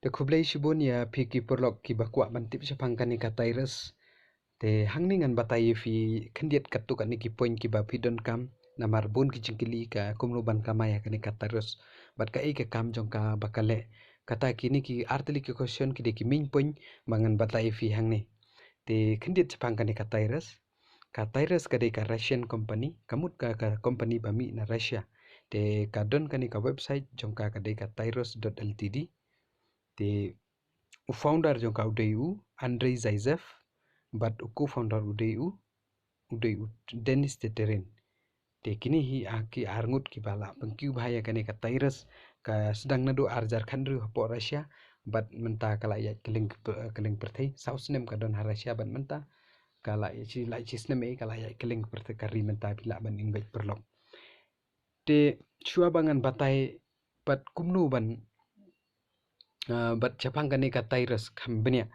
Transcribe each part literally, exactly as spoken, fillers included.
Te khublei shibun ïa phi ki paralok kiba kwah ban tip shaphang kane ka Tirus. Te hangne ngan batai ïa phi khyndiat katto katne ki point kiba phi donkam, namar bun ki jingkylli ka kumno ban kamai ha kane ka Tirus bad kaei ka kam jong ka ba ka leh. Kata kine ki artylli ki question ki dei ki main point ba ngan batai ïa phi hangne. Te khyndiat shaphang kane ka Tirus. Ka Tirus ka dei ka Russian company, ka mut ka, ka company ba mih na Russia. Te ka don kane ka website jong ka, ka dei ka tirus dot L T D. Te u founder jong ka u dei u Andrei Zaitsev, bad u co-founder u dei u, u dei u Denis Teterin. Te kine hi a ki arngut kiba la pynkiew bha ïa kane ka Tirus, ka sdang naduh ar hajar khathynriew hapoh Russia, bad mynta ka la ïaid kylleng, kylleng pyrthei. Saw snem ka don ha Russia bad mynta ka la ïaid shi, la ïaid shi snem eh ka la ïaid kylleng pyrthei ka ri mynta, phi lah ban ïeng beit paralok. Te shuwa ba ngan batai pat kumno ban, ah, bad shaphang kane ka Tirus kham bniah.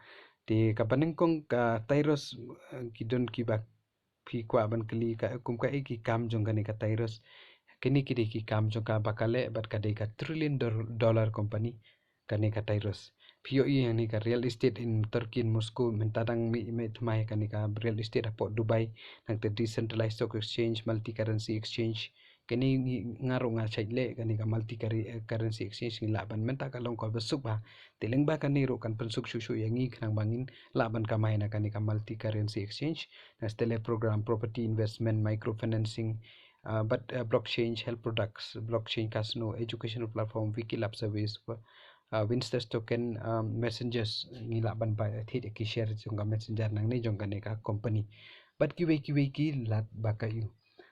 Te kaba nyngkong ka Tirus, ah, ki don kiba phi kwah ban kylli ka kum kaei ki kam jong kane ka Tirus. Kine ki dei ki kam jong ka ba ka leh bad ka dei ka trillion dol-, dollar company kane ka Tirus. Phi ïohi hangne ka real estate in Turkey in Moscow mynta dang mih, mih thymmai kane ka real estate hapoh Dubai, nangta decentralized stock exchange, multi currency exchange. Kane ngi, nga ruh nga shait leh kane ka multi curre-, currency exchange, ngi lah ban, mynta ka long kaba suk bha. Te lyngba kane ruh kan pynsuk shuh shuh ïa ngi khnang ba ngin lah ban kamai na kane ka multi currency exchange. Na Stellar program, property investment, microfinancing, ah, bad, ah, blockchain, health products, blockchain casino, educational platform, Wiki Lab service, ah, Winsters token, ah, messengers, ngi lah ban buy thied ïa ki share jong ka messenger nangne jong kane ka company. Bad kiwei kiwei ki lad ba ka ïoh.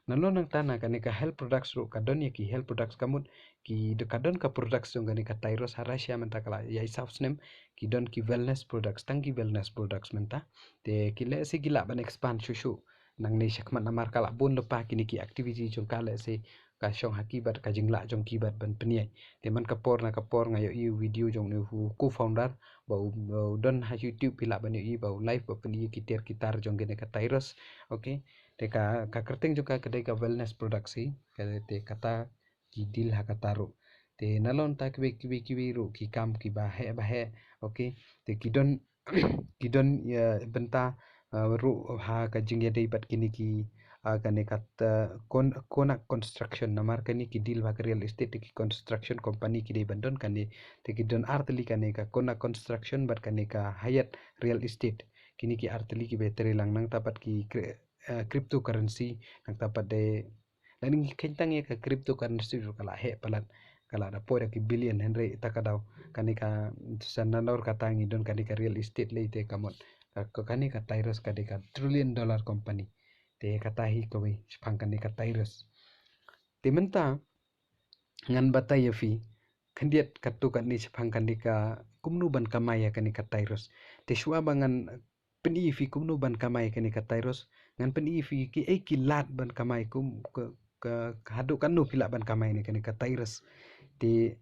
Nalor nangta na kane ka health products ruh ka don ïa ki health products, ka mut ki do, ka don ka products jong kane ka Tirus ha Russia mynta ka la ïaid saw snem, ki don ki wellness products, tang ki wellness products mynta. Te ki lehse ki lah ban expand shuh shuh nangne shakhmat namar ka la bun lypa kine ki activity jong ka, lehse ka shong ha ki bad ka jinglah jong ki bad ban pynïaid. Te man ka por na ka por nga ïohi video jong une u co-founder ba u, ba u don ha YouTube, phi lah ban ïohi ba u live ba pynïaid ki tiar ki tar jong kane ka Tirus. Okay. Te ka, ka kyrteng jong ka ka dei ka wellness products hi. Ka, te kata ki deal ha kata ruh. Te nalor nangta kiwei kiwei kiwei ruh ki kam kiba heh ba heh. Okay. Te ki don, ki don ïa bynta, ah, ruh ha ka jingïadei bad kine ki, ah, kane ka, ah, Kon-, Konak Construction, namar kane ki deal bha ka real estate, te ki construction company ki dei ban don kane. Te ki don artylli, kane ka Konak Construction bad kane ka Hyatt Real Estate. Kine ki artylli kiba trei lang. Nangta pat ki cry-, ah, cryptocurrency, nangta pat de Lada ngi kheiñ tang ïa ka cryptocurrency ruh ka la heh palat, ka la da poi da ki billion, hynrei ta ka daw kane ka, sa nalor kata ngi don kane ka real estate lei, te ka mut ka, ka, kane ka Tirus ka dei ka trillion dollar company. Te kata hi kawei shaphang kane ka Tirus. Te mynta ngan batai ïa phi khyndiat katto katne shaphang kane ka kumno ban kamai ïa kane ka Tirus. Te shuwa ba ngan pyni ïa phi kumno ban kamai kane ka Tirus, ngan pyni ïa phi kiei ki lad ban kamai, kum ka, ka, ka haduh katno phi lah ban kamai na kane ka Tirus. Te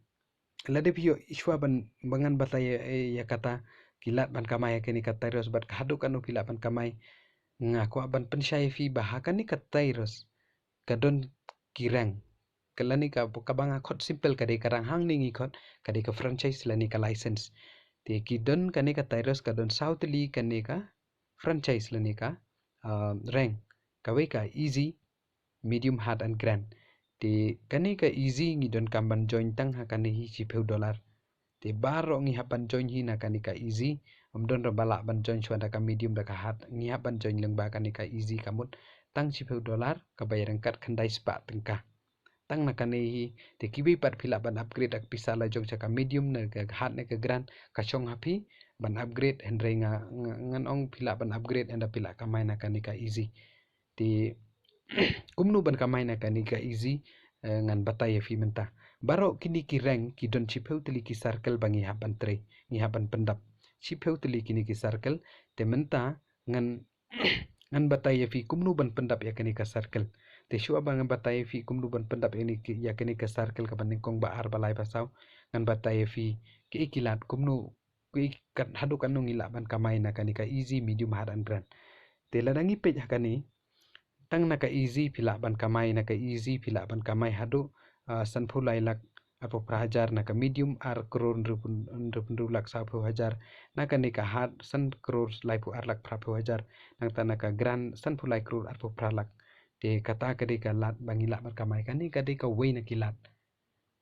lada phi ïoh shuwa ban, ba ngan batai ïa, ïa kata ki lad ban kamai kane ka Tirus bad ka haduh katno phi lah ban kamai, nga kwah ban pynshai ïa phi ba ha kane ka Tirus ka don ki rank. Ka lane ka, kaba nga khot simple ka dei ka rank, hangne ngi khot ka dei ka franchise lane ka license. Te ki don kane ka Tirus ka don saw tylli kane ka franchise lane ka, ah, rank. Kawei ka easy, medium, hard and grand. Te kane ka easy ngi donkam ban join tang ha kane hi shiphew dollar. Te baroh ngi hap ban join hi na kane ka easy. Ym don ruh ba lah ban join shuwa da ka medium da ka hard. Ngi hap ban join lyngba kane ka easy, ka mut tang shiphew dollar kaba ïa ryngkat khyndai spah tyngka. Tang na kane hi, te kiwei pat phi lah ban upgrade da ka pisa la jong sha ka medium ne ka hard ne ka grand, ka shong ha phi ban upgrade, hynrei nga, nga, ngan ong phi lah ban upgrade ynda phi lah kamai na kane ka easy. Te kumno ban kamai na kane ka easy, eh, ngan batai ïa phi mynta. Baroh kine ki rank ki don shiphew tylli ki circle ba ngi hap ban trei, ngi hap ban pyndap. Shiphew tylli kine ki circle, te mynta ngan, ngan batai ïa phi kumno ban pyndap ïa kane ka circle. Te shuwa ba ngan batai ïa phi kumno ban pyndap ïa kane ki, ïa kane ka circle kaba nyngkong, ba ar, ba lai, ba saw, ngan batai ïa phi kiei ki lad, kumno, kiei kat, haduh katno ngi lah ban kamai na kane ka easy, medium, hard and grand. Te lada ngi peit ha kane, tang na ka easy phi lah ban kamai, na ka easy phi lah ban kamai haduh, ah, sanphew lai lak, arphew phra hajar, na ka medium ar klur hynriewphew, hynriewphew lak sawphew hajar, na kane ka hard san klur laiphew ar lak phraphew hajar, nangta na ka grand sanphew lai klur arphew phra lak. Te kata ka dei ka lad ba ngi lah ban kamai, kane ka dei kawei na ki lad.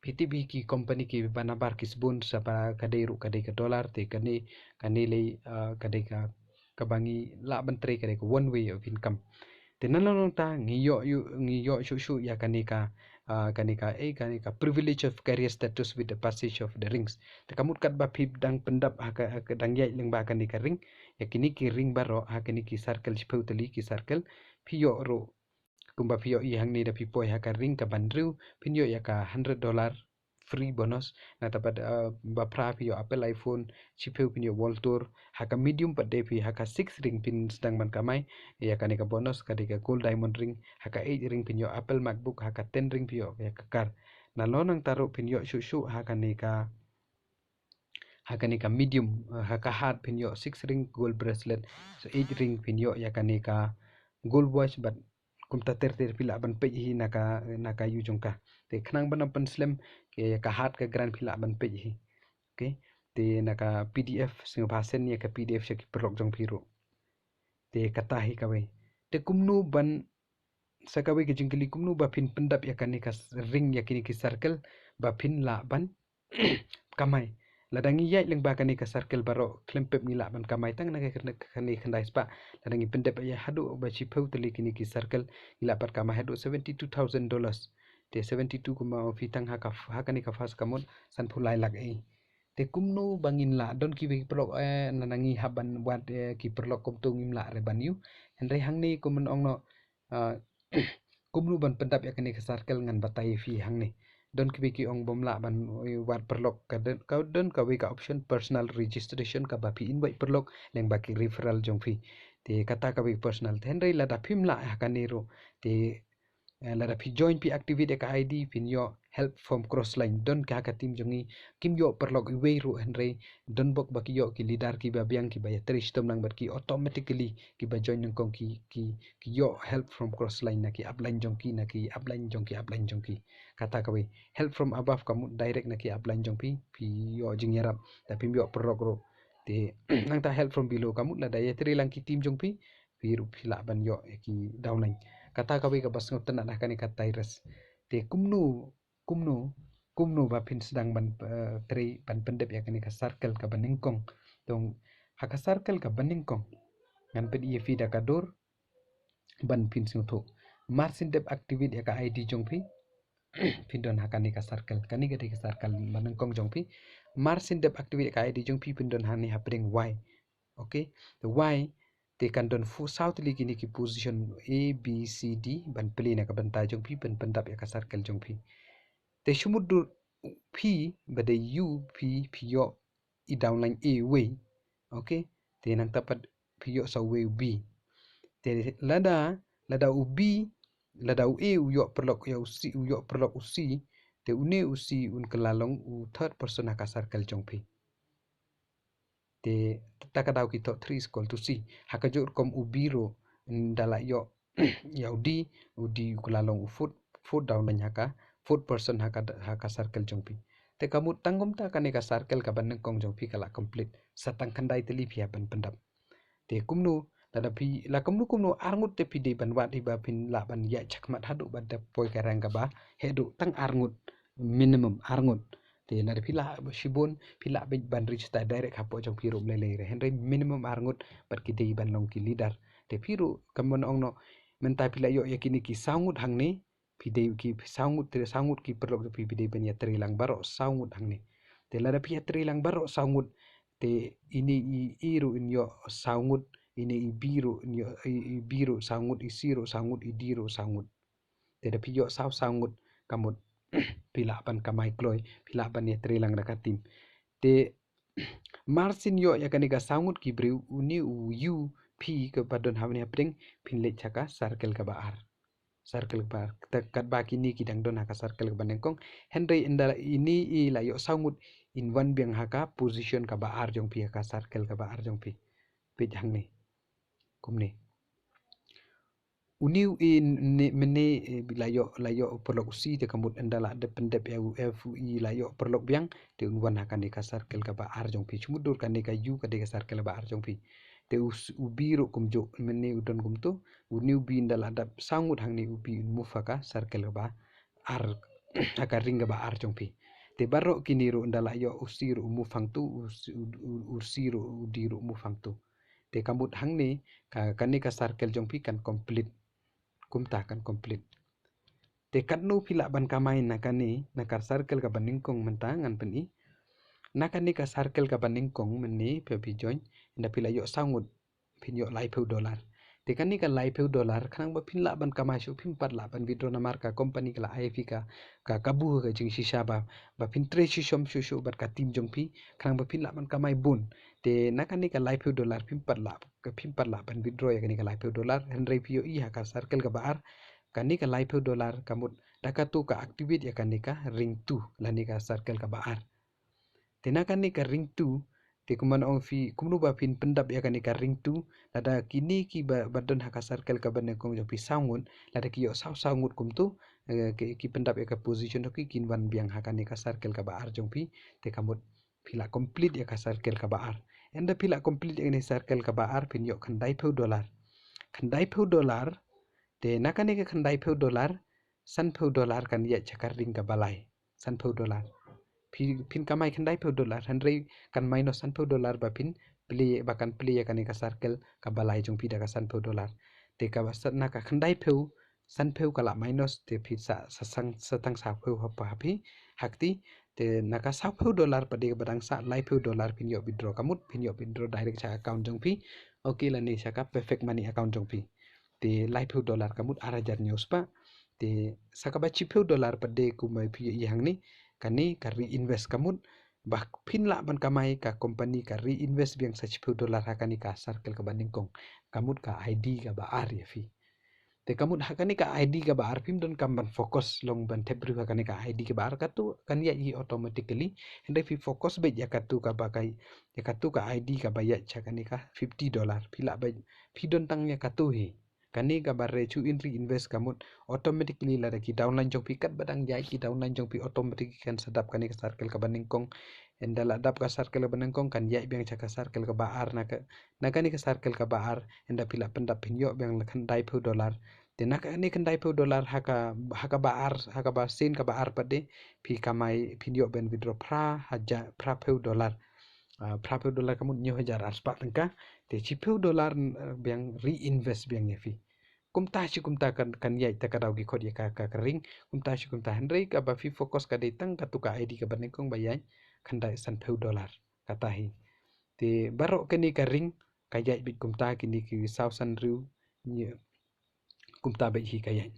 Phi tip hi ki company kiba nabar ki sbun, sa ba ka dei ruh ka dei ka dollar, te kane, kane lei, ah, ka dei ka, kaba ngi lah ban trei, ka dei ka one way of income. Te nalor nangta ngi ïoh, ïoh, ngi ïoh shuh shuh ïa kane ka, ah, kane ka, eh, kane ka privilege of career status with the passage of the rings. Te ka mut katba phi dang pyndap ha ka, ha ka dang ïaid lyngba kane ka ring, ïa kine ki ring baroh, ha kine ki circle, shiphew tylli ki circle, phi ïoh ruh, kumba phi ïoh i hangne, da phi poi ha ka ring kaba hynriew, phin ïoh ïa ka hundred dollar free bonus. Nangta pat, ah, ba phra phi ïoh Apple iPhone, shiphew phin ïoh World Tour, ha ka medium pat de phi, ha ka six ring phin sdang ban kamai ïa kane ka bonus, ka dei ka gold diamond ring, ha ka eight ring phin ïoh Apple MacBook, ha ka ten ring phi ïoh ïa ka car. Nalor nangta ruh phin ïoh shuh shuh ha kane ka, ha kane ka medium, eh, ha ka hard phin ïoh six ring gold bracelet, so eight ring phin ïoh ïa kane ka gold watch, bad kumta ter ter phi lah ban peit hi na ka, na ka ïu jong ka. Te khnang ban ym pynslem, ïa ka hard ka grand phi lah ban peit hi. Okay. Te na ka P D F, sngewbha send ïa ka P D F sha ki paralok jong phi ruh. Te kata hi kawei. Te kumno ban, sa kawei ka jingkylli, kumno ba phin pyndap ïa kane ka s-, ring, ïa kine ki circle ba phin lah ban kamai. Lada ngi ïaid lyngba kane ka circle baroh, khlem pep ngi lah ban kamai tang na ka khyndai, kane khyndai spah. Lada ngi pyndep ïa haduh ba shiphew tylli kine ki circle, ngi lah pat kamai haduh seventy two thousand dollars. Te seventy two kumba phi tang ha ka f-, ha kane ka first ka mut sanphew lai lak ei. Te kumno ba ngin lah, don kiwei ki paralok, eh, na ngi hap ban wad, eh, ki paralok kumto ngim lah re ban ïoh. Hynrei hangne kumba ong noh, ah, kumno ban pyndap ïa kane ka circle ngan batai ïa phi hangne. Don kiwei ki ong bym lah ban, eh, wad paralok, ka don, ka don kawei ka option personal registration kaba phi invite paralok lyngba ki referral jong phi. Te kata kawei personal. Te hynrei lada phim lah ha kane ruh, te, eh, lada phi join, phi activate ïa ka I D, phin ïoh help from Crossline. Don ka ha ka team jong ngi kim ïoh paralok iwei ruh, hynrei don bok ba ki ïoh ki leader kiba biang, kiba ïatrei shitom lang bad ki, automatically kiba join nyngkong ki, ki, ki ïoh help from Crossline, na ki upline jong ki, na ki upline jong ki, upline jong ki. Kata kawei. Help from above ka mut direct na ki upline jong phi, phi ïoh jingïarap, da phim ïoh paralok ruh. Te nangta help from below ka mut lada ïatrei lang ki team jong phi, phi ruh phi lah ban ïoh ïa ki downline. Kata kawei kaba sngewtynnat ha kane ka Tyrus. Te kumno, kumno, kumno ba phin sdang ban, eh, trei ban pyndep ïa kane ka circle kaba nyngkong. Te ha ka circle kaba nyngkong, ngan pyni ïa phi da ka dur ban phin sngewthuh. Mar syn dep activate ïa ka I D jong phi, phin don ha kane ka circle. Kane ka dei ka circle ba nyngkong jong phi. Mar syn dep activate ïa ka I D jong phi, phin don hangne hapdeng Y. Okay. Te Y, te kan don four, saw tylli kine ki position A, B, C, D, ban plie na ka bynta jong phi, ban pyndap ïa ka circle jong phi. Te shu mutdur phi, ba dei U, phi, phi ïoh i downline A wei. Okay. Te nangta pat phi ïoh sa uwei u B. Te lada, lada u B, lada u A u ïoh paralok ïa u C, u ïoh paralok u C, te une u C un kylla long u third person ha ka circle jong phi. Te ta ka daw ki thok three is equal to C. Ha kajuh rukom u B ruh, mm, da la ïoh ïa u D, u D u kylla long u fourth, fourth downline ha ka, fourth person ha ka, ha ka circle jong phi. Te ka mut tang kumta kane ka circle kaba nyngkong jong phi ka la complete. Sa tang khyndai tylli phi hap ban pyndap. Te kumno, lada phi, la kumno kumno ar ngut te phi dei ban wad hi ba phin lah ban ïaid shakhmat haduh ba dep poi ka rank kaba haduh, tang ar ngut, minimum ar ngut. Te lada phi lah shibun, phi lah beit ban register direct hapoh jong phi ruh ym lei lei re. Hynrei minimum ar ngut bad ki dei ban long ki leader. Te phi ruh kumba ong noh, mynta phi la ïoh ïa kine ki saw ngut hangne, phi dei ki saw ngut, te saw ngut ki paralok jong phi, phi dei ban ïatrei lang baroh saw ngut hangne. Te lada phi ïatrei lang baroh saw ngut, te ine i A ruh in ïoh saw ngut, ine i B ruh in ïoh, i, i B ruh saw ngut, i C ruh saw ngut, i D ruh saw ngut. Te da phi ïoh saw, saw ngut, ka mut phi lah ban kamai kloi, phi lah ban ïatrei lang da ka team. Te mar syn ïoh ïa kane ka saw ngut ki briew, une u U P kaba don hangne hapdeng, phin leit sha ka circle kaba ar. Circle kaba ar. Te katba kine ki dang don ha ka circle kaba nyngkong. Hynrei ynda ine i la ïoh saw ngut, in wan biang ha ka position kaba ar jong phi, ha ka circle kaba ar jong phi. Peit hangne. Kumne. Uni u i ne, mynne, eh, la ïoh, la ïoh u paralok u C, te ka mut ynda la dep pyndep ïa u F u E la ïoh paralok biang, te un wan ha kane ka circle kaba ar jong phi. Shu mutdur kane ka U ka dei ka circle kaba ar jong phi. Te u s-, u B ruh kumjuh, mynne u don kumto, uni u B ynda la dep saw ngut hangne u B un move ha ka circle kaba ar, ha ka ring kaba ar jong phi. Te baroh kine ruh ynda la ïoh u C ruh u move hangto, u s-, u, u, u C ruh, u D ruh u move hangto. Te ka mut hangne, ka, kane ka circle jong phi kan complete. Kumta kan complete. Te katno phi lah ban kamai na kane, na ka circle kaba nyngkong mynta ngan pyni. Na kane ka circle kaba nyngkong mynne phi, phi join, ynda phi la ïoh saw ngut, phin ïoh laiphew dollar. Te kane ka laiphew dollar, khnang ba phin lah ban kamai shuh, phim pat lah ban withdraw namar ka company ka la ai ïa phi ka, ka kabu ka jingshisha ba, ba phin trei shisha shuh shuh bad ka team jong phi, khnang ba phin lah ban kamai bun. Te na kane ka laiphew dollar, phim pat lah, ka phim pat lah ban withdraw ïa kane ka laiphew dollar, hynrei phi ïohi ha ka circle kaba ar, kane ka laiphew dollar ka mut da kato ka activate ïa kane ka ring two, lane ka circle kaba ar. Te na kane ka ring two, te kumno ong phi, kumno ba phin pyndap ïa kane ka ring two, lada kine kiba, ba don ha ka circle kaba nyngkong jong phi saw ngut, lada ki ïoh saw, saw ngut kumto, eh, ki, ki pyndap ïa ka position jong ki, kin wan biang ha kane ka circle kaba ar jong phi, te ka mut phi la complete ïa ka circle kaba ar. Ynda phi la complete ïa kane circle kaba ar, phin ïoh khyndaiphew dollar. Khyndaiphew dollar, te na kane ka khyndaiphew dollar, sanphew dollar kan ïaid sha ka ring kaba lai. Sanphew dollar. Phi, phin kamai khyndaiphew dollar, hynrei kan minus sanphew dollar ba phin play, ba kan play ïa kane ka circle kaba lai jong phi da ka sanphew dollar. Te kaba sa-, na ka khyndaiphew, sanphew ka la minus, te phi sa, sa sang, sa tang sawphew ha phi, ha phi, ha kti, te na ka sawphew dollar pat de kaba dang sah laiphew dollar phin ïoh withdraw, ka mut phin ïoh withdraw direct sha account jong phi. Okay, lane sha ka Perfect Money account jong phi. Te laiphew dollar ka mut ar hajar hynñiew spah. Te sa kaba shiphew dollar pat de kumba phi ïohi hangne, kane ka reinvest ka mut ba phin lah ban kamai, ka company ka reinvest biang sa shiphew dollar ha kane ka circle kaba nyngkong. Ka mut ka I D kaba ar ïa phi. Te ka mut ha kane ka I D kaba ar phim donkam ban focus long ban thep briew ha kane ka I D kaba ar, kato kan ïaid hi automatically. Hynrei phi focus beit ïa kato kaba ka, ïa kato ka I D kaba ïaid sha kane ka fifty dollar. Phi lah beit, phi don tang ïa kato hi. Kane kaba re shu in reinvest ka mut automatically lada ki downline jong phi katba dang ïaid ki downline jong phi automatically kan sa dap kane ka circle kaba nyngkong. Ynda la dap ka circle kaba nyngkong kan ïaid biang sha ka circle kaba ar, na ka, na kane ka circle kaba ar, ynda phi la pyndap phin ïoh biang la khyndaiphew dollar. Te na kane khyndaiphew dollar ha ka, ha kaba ar, ha kaba sien kaba ar pat de, phi kamai phin ïoh ban withdraw phra hajar, phraphew dollar. Ah, phraphew dollar ka mut hynñiew hajar ar spah tyngka. Te shiphew dollar, eh, biang reinvest biang ïa phi. Kumta shi kumta kan, kan ïaid ta ka daw ki khot ïa ka, ka, ka ring. Kumta shi kumta, hynrei kaba phi focus ka dei tang kato ka I D kaba nyngkong ba ïaid khyndai sanphew dollar. Kata hi. Te baroh kane ka ring ka ïaid beit kumta, kine ki saw san riew, kumta beit hi ka ïaid.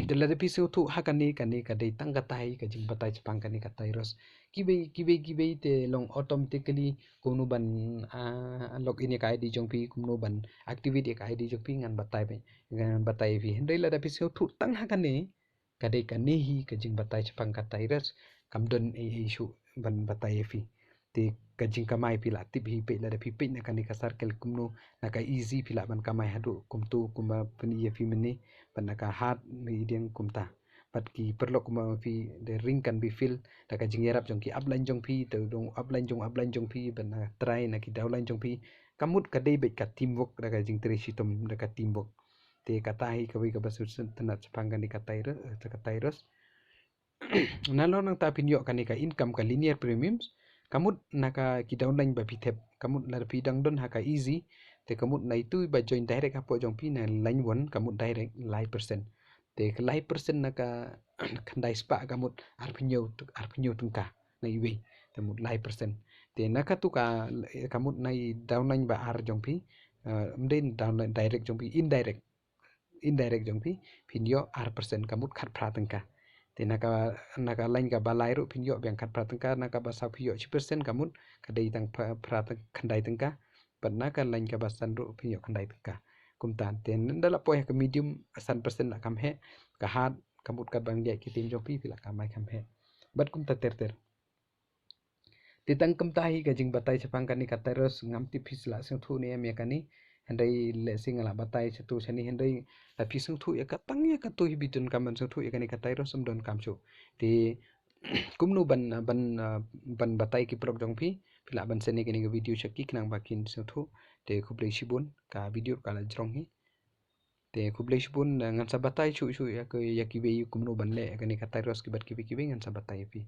Te lada phi sngewthuh ha kane, kane ka dei tang kata hi ka jingbatai shaphang kane ka Tyros. Kiwei, kiwei, kiwei te long automatically kumno ban, ah, log in ïa ka I D jong phi, kumno ban activate ïa ka I D jong phi, ngan batai beit, ngan batai ïa phi. Hynrei lada phi sngewthuh tang ha kane, ka dei kane hi ka jingbatai shaphang ka Tyros, kam don ei ei shuh ban batai ïa phi. Te ka jingkamai phi la tip hi, peit lada phi peit na kane ka circle kumno, na ka easy phi lah ban kamai haduh kumto kumba pyni ïa phi mynne, bad na ka hard mynne kumta. Bad ki paralok kumba phi, the ring can be filled da ka jingïarap jong ki upline jong phi, te dong upline jong upline jong phi, bad na try na ki downline jong phi. Ka mut ka dei beit ka teamwork, da ka jingtrei shitom da ka teamwork. Te kata hi kawei kaba sngewtynnat shaphang kane ka Tyros, eh, ka Tyros. Nalor nangta phin ïoh kane ka income ka linear premiums. Ka mut na ka ki downline ba phi thep, ka mut lada phi dang don ha ka easy, te ka mut na itu ba join direct hapoh jong phi na line one, ka mut direct lai percent. Te ka lai percent na ka khyndai spah ka mut arphew hynñiew, arphew hynñiew tyngka na iwei, te mut lai percent. Te na kato ka, ka mut na i downline ba ar jong phi, eh, ym dei downline, direct jong phi, indirect. Indirect jong phi, phin ïoh ar percent ka mut khatphra tyngka. Te na ka, na ka line kaba lai ruh phin ïoh biang khatphra tyngka, na kaba saw phi ïoh shi percent ka mut ka dei tang phra, phra tyng-, khyndai tyngka. Bad na ka line kaba san ruh phin ïoh khyndai tyngka. Kumta, te ynda la poi ha ka medium, san percent la kham heh, ka hard, ka mut katba ïaid ki team jong phi, phi la kamai kham heh. Bad kumta ter ter. Te tang kumta hi ka jingbatai shaphang kane ka Tyros, ngam tip phi sa la sngewthuh ne em ïa kane. Hynrei lehse nga la batai shatu shane, hynrei lada phi sngewthuh ïa ka, tang ïa katu hi phi donkam ban sngewthuh, ïa kane ka thyroid ym donkam shuh. Te kumno ban, ban, ban batai ki paralok jong phi, phi lah ban send ïa kane ka video sha ki khnang ba kin sngewthuh. Te khublei shibun, ka video ka la jrong hi. Te khublei shibun, ngan sa batai shuh shuh ïa ki, ïa kiwei kumno ban leh ïa kane ka thyroid, ki bad kiwei kiwei ngan sa batai ïa phi.